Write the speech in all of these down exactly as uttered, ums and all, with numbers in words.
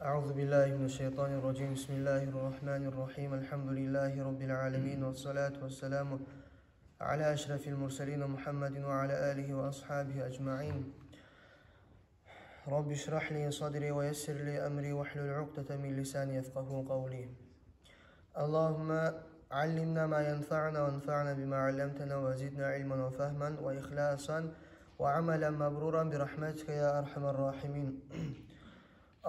أعوذ بالله من الشيطان الرجيم. بسم الله الرحمن الرحيم. الحمد لله رب العالمين، والصلاة والسلام على أشرف المرسلين محمد وعلى آله وأصحابه أجمعين. رب اشرح لي صدري ويسر لي أمري واحلل عقدة من لساني يفقهوا قولي. اللهم علمنا ما ينفعنا وانفعنا بما علمتنا وزدنا علما وفهما وإخلاصا وعملا مبرورا برحمتك يا أرحم الراحمين.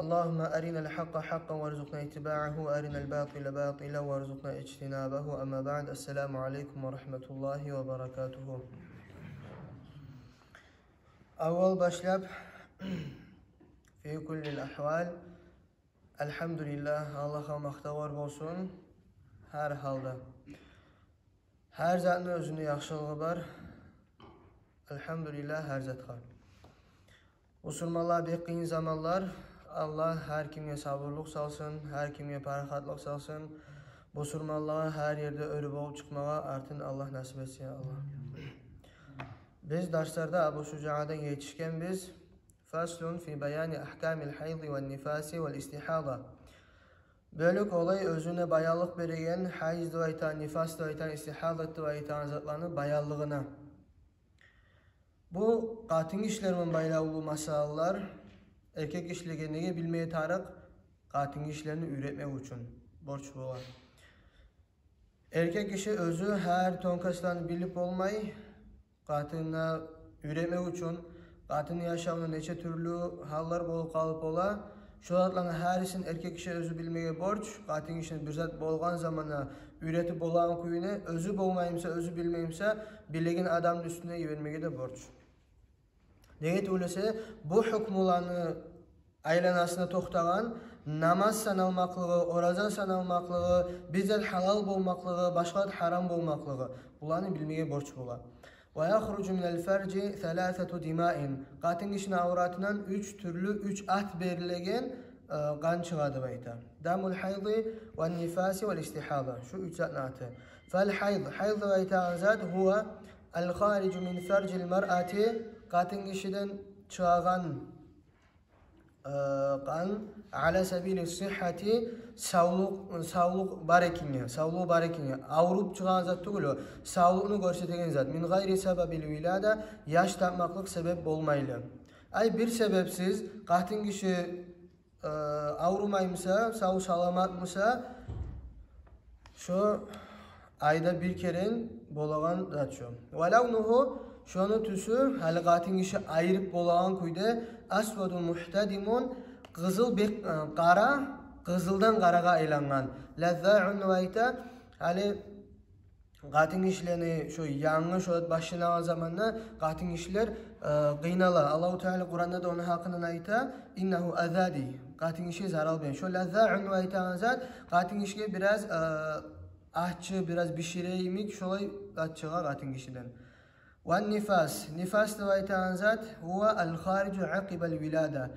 اللهم أرنا الحق حقا وارزقنا اتباعه، وأرنا الباطل باطلا وارزقنا اجتنابه. أما بعد، السلام عليكم ورحمة الله وبركاته. Аввал башлап, في كل الأحوال, альгьамдулиллагь, Аллагьгъа макътавлар болсун гьар гьалда. Гьар затны оьзюню яхшылыгъы бар. Альгьамдулиллагь гьар затгъа. Бусурманлагъа бек къыйын заманлар. Аллагь гьар кимге сабурлукъ салсын, гьар кимге парахатлыкъ салсын. Бусурманлагъа гьар ерде оьр болуп чыкъмагъа артын Аллагь насип этсин, я Аллагь. Биз дарсларда Абу Шужагьдан етишгенбиз. فصل في بيان أحكام الحيض والنفاس والاستحاضة. Бёлюк олай оьзюне баянлыкъ береген гьайз деп айтагъан, нифас деп айтагъан, истигьазат деп айтагъан затланы баянлыгъына. Бу къатынгишилер булан байлавлу масъалалар. Эркек гишилеге неге билмеге тарыкъ? Къатынгишилени уьйретмек учун борч бола. Эркек гиши оьзю гьар тонкостланы билип болмай, къатынына уьйретмек учун, къатынны яшавунда нече тюрлю гьаллар болуп къалып бола. Шо затланы гьарисин эркек гиши оьзю билмеге борч. Къатынгишини бир зат болгъан заманда уьйретип болагъан кюйде, оьзю болмаймыса, оьзю билмеймиса, билеген адамны уьстюне йибермеге де борч. Неге тюгюл эсе, бу гьукмуланы айланасына токътагъан намаз саналмакълыгъы, ораза саналмакълыгъы, бир зат гьалал болмакълыгъы, башгъа зат гьарам болмакълыгъы, буланы билмеге борч бола. ويخرج من الفرج ثلاثة دماء. Къатынгишини авратындан уьч тюрлю, уьч ат берилеген, э, къан чыгъа деп айта. دم الحيض والنفاس والاستحاضة. Шу уьч затны аты. فالحيض, гьайз деп айтагъан зат, هو الخارج من فرج المرأة, къатынгишиден чыгъагъан, э, къан, على سبيل الصحة, савлукъ, савлукъ бар экенге, савлугъу бар экенге, авруп чыгъагъан зат тюгюл о, савлукъну гёрсетеген зат. من غير سبب الولادة, яш тапмакълыкъ себеп болмайлы. Ай, бир себепсиз, къатынгиши э, аврумаймыса, сав-саламатмыса, шо айда бир керен болагъан зат шо. ولونه, шону тюсю, гьали къатынгиши айырып болагъан кюйде, أسود محتدم, къызыл бек, э, къара, къызылдан къарагъа айлангъан. لذاع деп айта, гьали къатынгишилени шо янгы шо башланагъан заманда къатынгишилер, э, къыйнала. Аллагьу Таала Къуранда да ону гьакъындан айта, إنه أذى дей. Къатынгишиге зарал бере. Шо لذاع деп айтагъан зат къатынгишиге бираз, э, аччы, бираз бишире йимик, шолай зат чыгъа къатынгишиден. والنفاس, нифас деп айтагъан зат, هو الخارج عقب الولادة.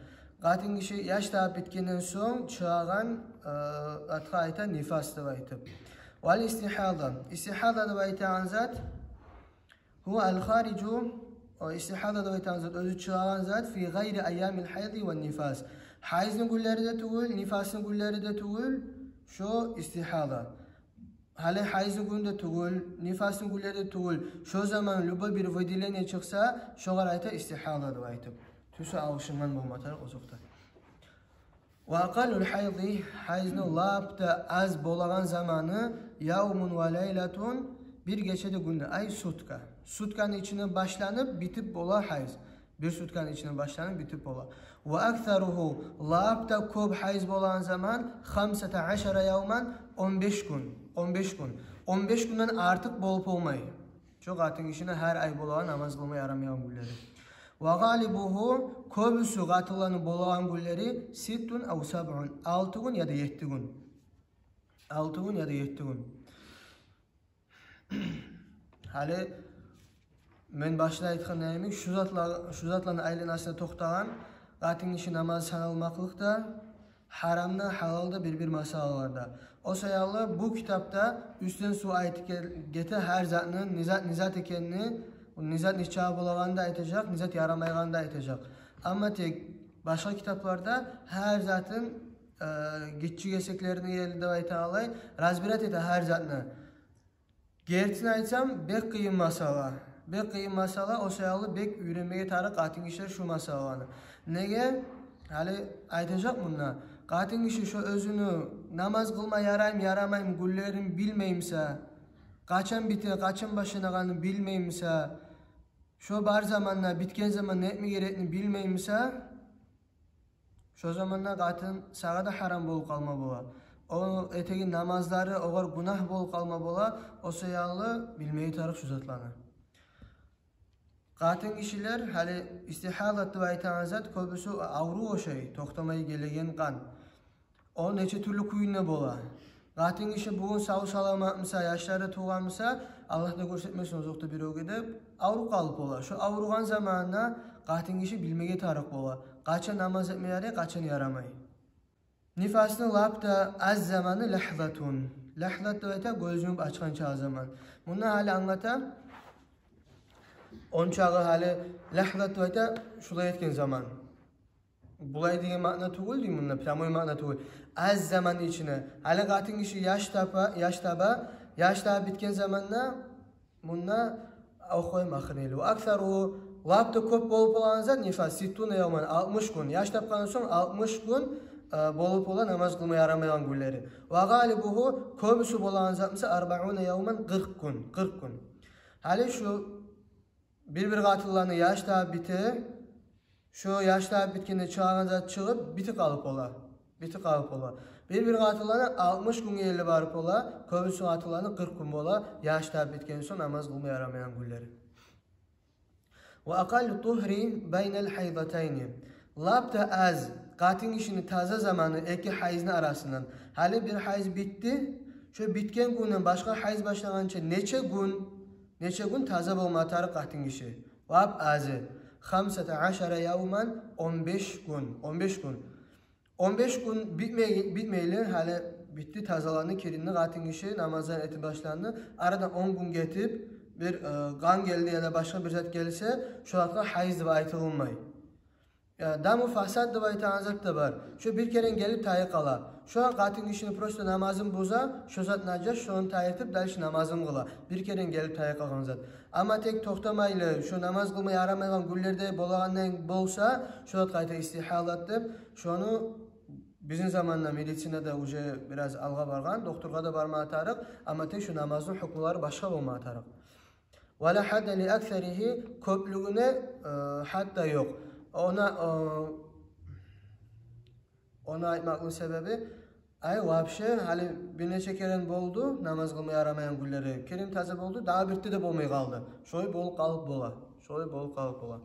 Къатынгиши яш табып битгенден сонг чыгъагъан, э, затгъа айта нифас деп айтып. والاستحاضة, истигьаза деп айтагъан зат, هو الخارج, о, истигьаза деп айтагъан зат, оьзю чыгъагъан зат, في غير أيام الحيض والنفاس. Гьайзны гюнлери де тюгюл, нифасны гюнлери де тюгюл, шо истигьаза. Гьали гьайзны гюню де тюгюл, нифасны гюнлери де тюгюл, шо заман любой бир выделение чыкъса, шогъар айта истигьаза деп айтып. Тюсю алышынгъан болма тарыкъ озокъда. وأقل الحيض, гьайзны лап да аз болагъан заманы, يوم وليلة, бир гече де гюн де, ай, сутка. Сутканы ичинде башланып битип бола гьайз. Бир сутканы ичинде башланып битип бола. وأكثره, лап да кёп гьайз болагъан заман, خمسة عشر يوما, он беш гюн, он беш гюн. Он беш гюнден артыкъ болуп болмай. Шо къатынгишини гьар ай болагъан намаз къылма ярамайгъан гюнлери. وغالبه, кёбюсю къатынланы болагъан гюнлери, ست أو سبع, алты гюн яда етти гюн. Алты гюн яда етти гюн. Гьали мен башда айтгъан йимик, шу затла-, шу затланы айланасына токътагъан къатынгиши намаз саналмакълыкъ да, гьарамны, гьалалны бир-бир масъалаларда. О саялы бу китапда уьстден сув айтып гел-, гете гьар затны, не зат, не зат экенни, не зат нечакъы болагъанны да айтажакъ, не зат ярамайгъанны да айтажакъ. Амма тек башгъа китапларда гьар затын э, гиччи гесеклерине гелди деп айта алай, разбирать эте гьар затны. Гертисин айтсам, бек къыйын масъала. Бек къыйын масъала, о саялы бек уьйренмеге тарыкъ къатынгишилер шу масъаланы. Неге? Гьали айтажакъ мунда. Къатынгиши шо оьзюню намаз къылма ярайму, ярамайму гюнлерин билмей буса, къачан бите, къачан башланагъанын билмей буса, шо бар заманда, битген заманда не этме герекни билмей буса, шо заманда къатын сагъа да гьарам болуп къалма бола. О этеген намазлары огъар гюнагь болуп къалма бола. О саялы билмеге тарыкъ шу затланы. Къатынгишилер, гьали истигьалат деп айтагъан зат кёбюсю аврув ошай, токътамай гелеген къан. О нече тюрлю кюйде бола. Къатынгиши бугюн сав-саламат буса, яшлары тувгъан буса, Аллагь да гёрсетмесин, озокъда, биревге де авруп къалып бола. Шо авругъан заманда къатынгиши билмеге тарыкъ бола, къачан намаз этме ярай, къачан ярамай. Нифасны лап да аз заманы лагьзатун. Лагьзат деп айта гёз юмуп ачгъанча заман. Мунда гьали англата. Ончагъы гьали лагьзат деп айта шулай этген заман. Булай деген маъна тюгюл дей мунда, прямой маъна тюгюл. Аз заман ичине. Гьали къатынгиши яш таба, яш таба, яш табып битген заманда мунда охуймакъ нели. Ва аксару, лап да кёп болуп болагъан зат нифас, ситтуна явман, алтмыш гюн. Яш тапгъан сонг алтмыш гюн, э, болуп бола намаз къылма ярамайгъан гюнлери. Ва гъалибугьу, кёбюсю болагъан зат буса арбауна явман, къыркъ гюн, къыркъ гюн. Гьали шу бир-бир къатынланы яш табып бите, шо яш табып битгенде чыгъагъан зат чыгъып, битип къалып бола. Битип къалып бола. Бир-бир къатынланы алтмыш гюнге ерли барып бола, кёбюсю къатынланы къыркъ гюн бола, яш табып битген сонг намаз къылма ярамайгъан гюнлери. Ва акъаллу тугьри байнал гьайдатайни. Лап да аз къатынгишини таза заманы эки гьайзны арасындан. Гьали бир гьайз битди, шо битген гюнден башгъа гьайз башлагъанча нече гюн, нече гюн таза болма тарыкъ къатынгиши? Лап азы. Хамсата ашара явман, он беш гюн, он беш гюн. Он беш гюн битмей-, битмейли, гьали битди, тазаланды, киринди къатынгиши, намазлар этип башланды. Арадан он гюн гетип, бир, э, къан гелди яда башгъа бир зат гелсе, шо затгъа гьайз деп айтылмай. Э, даму фасад деп айтагъан зат да бар. Шо бир керен гелип тайып къала. Шо къатынгишини просто намазын буза, шо зат нажас, шону тайдыртып, дальше намазын къыла. Бир керен гелип тайып къалгъан зат. Амма тек токътамайлы, шо намаз къылма ярамайгъан гюнлерде болагъандан болса, шо зат къайта истигьалат деп, шону бизин заманда медицинада уже бираз алгъа баргъан, докторгъа да барма тарыкъ, амма тек шо намазны гьукмулары башгъа болма тарыкъ. Ва ла гьадда ли аксаригьи, кёплюгюне, э, гьад да ёкъ. Она, э, Ону айтмакълыгъы себеби, ай, вообще, гьали бир нече керен болду намаз къылма ярамайгъан гюнлери. Керен таза болду, дагъы бирде де болмай къалды. Шолай болуп къалып бола. Шолай болуп къалып бола.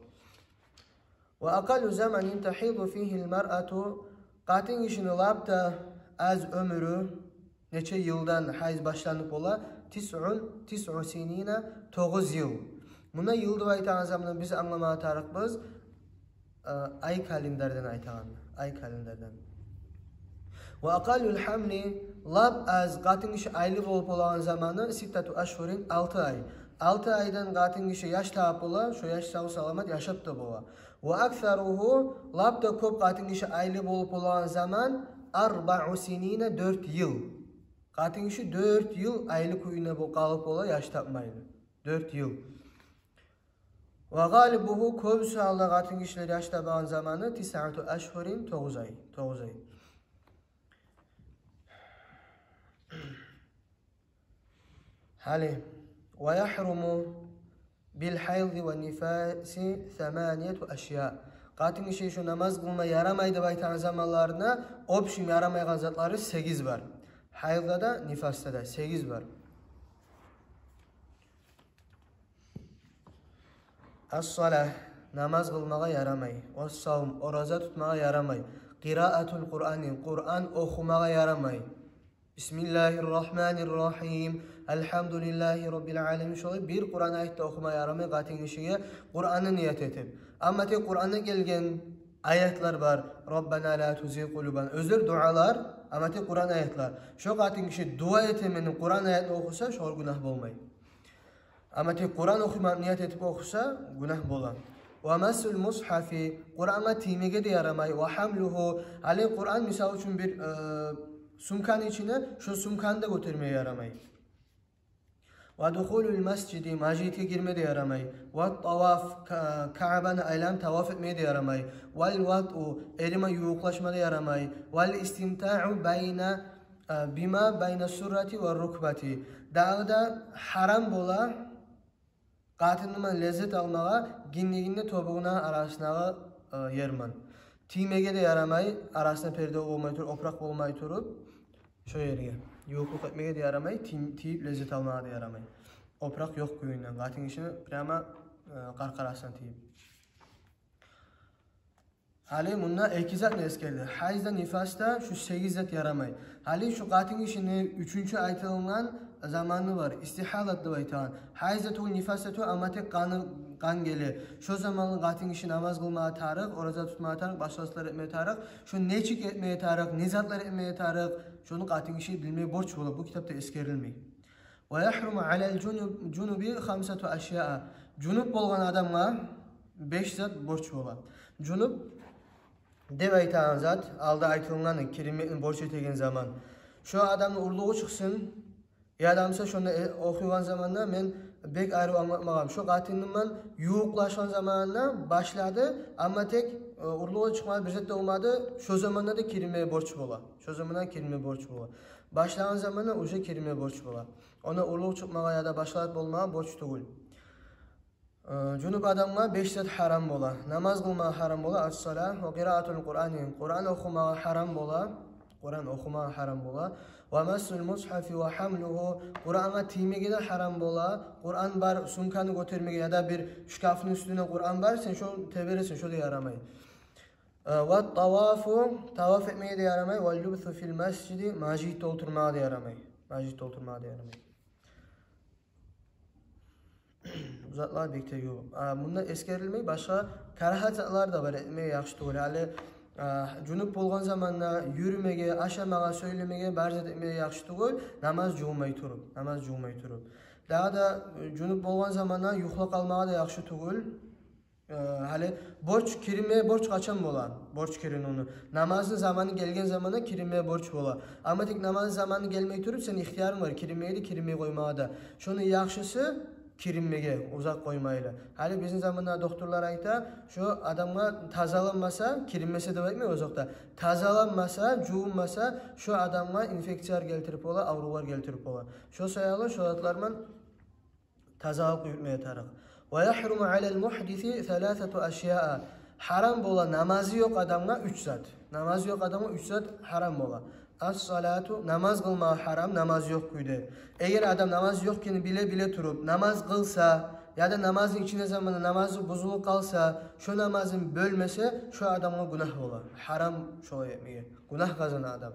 Ва акъаллу заманин тагьиду фигьил маръату, къатынгишини лап да аз оьмюрю, нече йылдан гьайз башланып бола, тисъун, тисъу синина, тогъуз йыл. Муна йыл деп айтагъан заманда биз англама тарыкъбыз, э, ай календардан айтагъан, ай календардан. Ва акъаллул гьамли, лап аз къатынгиши айлы болуп болагъан заманы, ситтату ашгьурин, алты ай. Алты айдан къатынгиши яш табып бола, шо яш сав-саламат яшап да бола. Ва аксаругьу, лап да кёп къатынгиши айлы болуп болагъан заман, арбаъу синина, дёрт йыл. Къатынгиши дёрт йыл айлы кюйде бол-, къалып бола, яш тапмайлы. Дёрт йыл. Ва гъалибугьу, кёбюсю гьалда къатынгишилер яш табагъан заманы, тисъату ашгьурин, тогъуз ай, тогъуз ай. Гьали, ва ягьруму бил гьайзи ва нифаси саманияту ашья. Къатынгиши шу намаз къылма ярамай деп айтагъан заманларына, общем, ярамайгъан затлары сегиз бар. Гьайзда да, нифасда да сегиз бар. Ас-салагь, намаз къылмагъа ярамай. Ва савм, ораза тутмагъа ярамай. Къираатул Къуръани, Къуръан охумагъа ярамай. Бисмиллагьир рагьманир рагьим. Алгьамдулиллагьи раббил аламин. Шолай бир Къуръан аят да охума ярамай къатынгишиге, Къуръанны ният этип. Амма тек Къуръанда гелген аятлар бар. Раббана ла тузигъ къулубана. Оьзлер дуалар, амма тек Къуръан аятлар. Шо къатынгиши дуа этемен деп Къуръан аятны охуса, шогъар гюнагь болмай. Амма тек Къуръан охума ният этип охуса, гюнагь бола. Ва массул мусхафи, Къурангъа тиймеге де ярамай. Ва хамлугьу, гьали Къуран, мисал учун, бир, э, сумканы ичине, шо сумканы да гётермеге ярамай. Ва духулул масжиди, межитге гирме де ярамай. Ва таваф, Ка-, Каабаны айланып таваф этмеге де ярамай. Вал ватъу, эрим булан ювукълашма да ярамай. Вал истимтау байна, э, бима байна суррати ва рукбати. Дагъы да гьарам бола къатынындан леззет алмагъа гиндигинде тобугъуну арасындагъы, э, ер булан. Тиймеге де ярамай, арасында перде болмай туруп, опуракъ болмай туруп, шо ерге. Ювукълукъ этмеге де ярамай, тий-, тийип леззет алмагъа да ярамай. Опуракъ ёкъ кюйде, къатынгишини прямо, э, къаркъарасына тийип. Гьали мунда эки затны эсгерди. Гьайз да, нифас да, шу сегиз зат ярамай. Гьали шу къатынгишини уьчюнчю айтылынгъан заманы бар. Истигьалат деп айтагъан. Гьайз да тюгюл, нифас да тюгюл, амма тек къаны, къан геле. Шо заманлы къатынгиши намаз къылмагъа тарыкъ, ораза тутмагъа тарыкъ, башгъа затлар этмеге тарыкъ. Шону нечик этмеге тарыкъ, не затлар этмеге тарыкъ, шону къатынгиши билмеге борч бола. Бу китапда эсгерилмей. Ва яхруму алал жунуб-, жунуби хамсату ашяа. Жунуп болгъан адамгъа беш зат борч бола. Жунуп деп айтагъан зат, алда айтылгъан, киринмекни борч этеген заман. Шо адамны урлугъу чыкъсын, яда буса шонда, э, охуйгъан заманда мен бек арив англатмагъанман. Шо къатынындан ювукълашгъан заманында башлады, амма тек, э, урлугъу чыкъмады, бир зат да болмады, шо заманда да киринмеге борч бола. Шо заманда киринмеге борч бола. Башлагъан заманда уже киринмеге борч бола. Онда урлукъ чыкъмагъа яда башгъа зат болмагъа борч тюгюл. Э, жунуп адамгъа беш зат гьарам бола. Намаз къылмагъа гьарам бола, ас-сала, ва къираатул Къурани, Къуран охумагъа гьарам бола, Къуран охумагъа гьарам бола. Ва массул мусхафи ва хамлугьу, Къурангъа тиймеге де гьарам бола. Къуран бар, сумканы гётермеге, яда бир шкафны уьстюнде Къуран бар, сен шону тебересен, шо да ярамай. Э, ва тавафу, таваф этмеге де ярамай, вал лубсу фил масжиди, межитде олтурмагъа да ярамай. Межитде олтурмагъа да ярамай. Бу затлар бек тегип. А, мунда эсгерилмей, башгъа карагьат затлар да бар, этмеге яхшы тюгюл. Гьали, а, жунуп болгъан заманда юрюмеге, ашамагъа, сёйлемеге, бар зат этмеге яхшы тюгюл, намаз жувунмай туруп, намаз жувунмай туруп. Дагъы да, э, жунуп болгъан заманда юхлап къалмагъа да яхшы тюгюл. Э, гьали борч, киринмеге борч къачан бола? Борч киринивню. Намазны заманы гелген заманда киринмеге борч бола. Амма тек намазны заманы гелмей туруп, сени ихтиярынг бар киринмеге де, киринмей къоймагъа да. Шону яхшысы киринмеге, узакъ къоймайлы. Гьали бизин заманда докторлар айта, шо адамгъа тазаланмаса, киринмесе деп айтмай озокъда, тазаланмаса, жувунмаса, шо адамгъа инфекциялар гелтирип бола, аврувлар гелтирип бола. Шо саялы шо затлардан тазалыкъ юрютмеге тарыкъ. Ва яхруму алал мухдиси саласату ашяа. Гьарам бола намазы ёкъ адамгъа уьч зат. Намазы ёкъ адамгъа уьч зат гьарам бола. Ас-салату, намаз къылмагъа гьарам, намазы ёкъ кюйде. Эгер адам намазы ёкъ экенин биле-биле туруп, намаз къылса, яда намазны ичинде заманда намазы бузулуп къалса, шо намазын бёлмесе, шо адамгъа гюнагь бола. Гьарам шолай этмеге. Гюнагь къазана адам.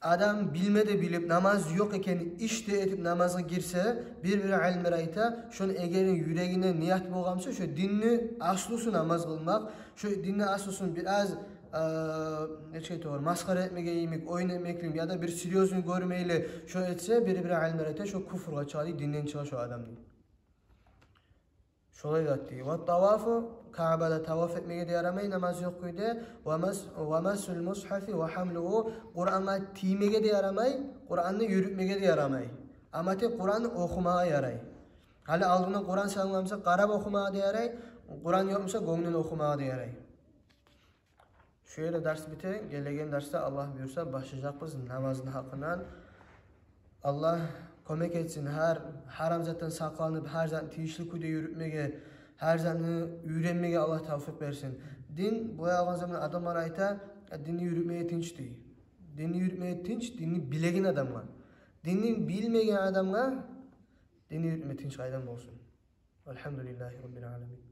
Адам билме де билип, намаз ёкъ экенин иште этип намазгъа гирсе, бир-бир алимлер айта, шону эгер юрегинде ният болгъан буса, шо динни аслусу намаз къылмакъ, шо динни аслусун бираз, э, нечик айтайым, масхара этмеге йимик, оюн этмеклик, яда бир серьёзный гёрмейли, шо этсе, бир-бир алимлер айта, шо куфргъа чыгъа дей, динден чыгъа шо адам дей. Шолай зат дей. Ва тавафу, Каабада таваф этмеге де ярамай, намаз ёкъ кюйде. Ва мас-, ва массул мусхафи ва хамлугьу, Къурангъа тиймеге де ярамай, Къуранны юрютмеге де ярамай. Амма тек Къуранны охумагъа ярай. Гьали алдына Къуран салынгъан буса, къарап охумагъа да ярай, Къуран ёкъ буса, гёнгюнден охумагъа да ярай. Шу ерде дарс бите, гелеген дарсда, Аллагь буюрса, башлажакъбыз намазны гьакъындан. Аллагь кёмек этсин, гьар гьарам затдан сакъланып, гьар затны тийишли кюйде юрютмеге, гьар затны уьйренмеге Аллагь тавфикъ берсин. Дин, булай алгъан заман адамлар айта, динни юрютмеге тынч дей. Динни юрютмеге тынч динни билеген адамгъа. Динни билмеген адамгъа динни юрютмеге тынч къайдан болсун? Альхамдулиллагьи раббил аламин.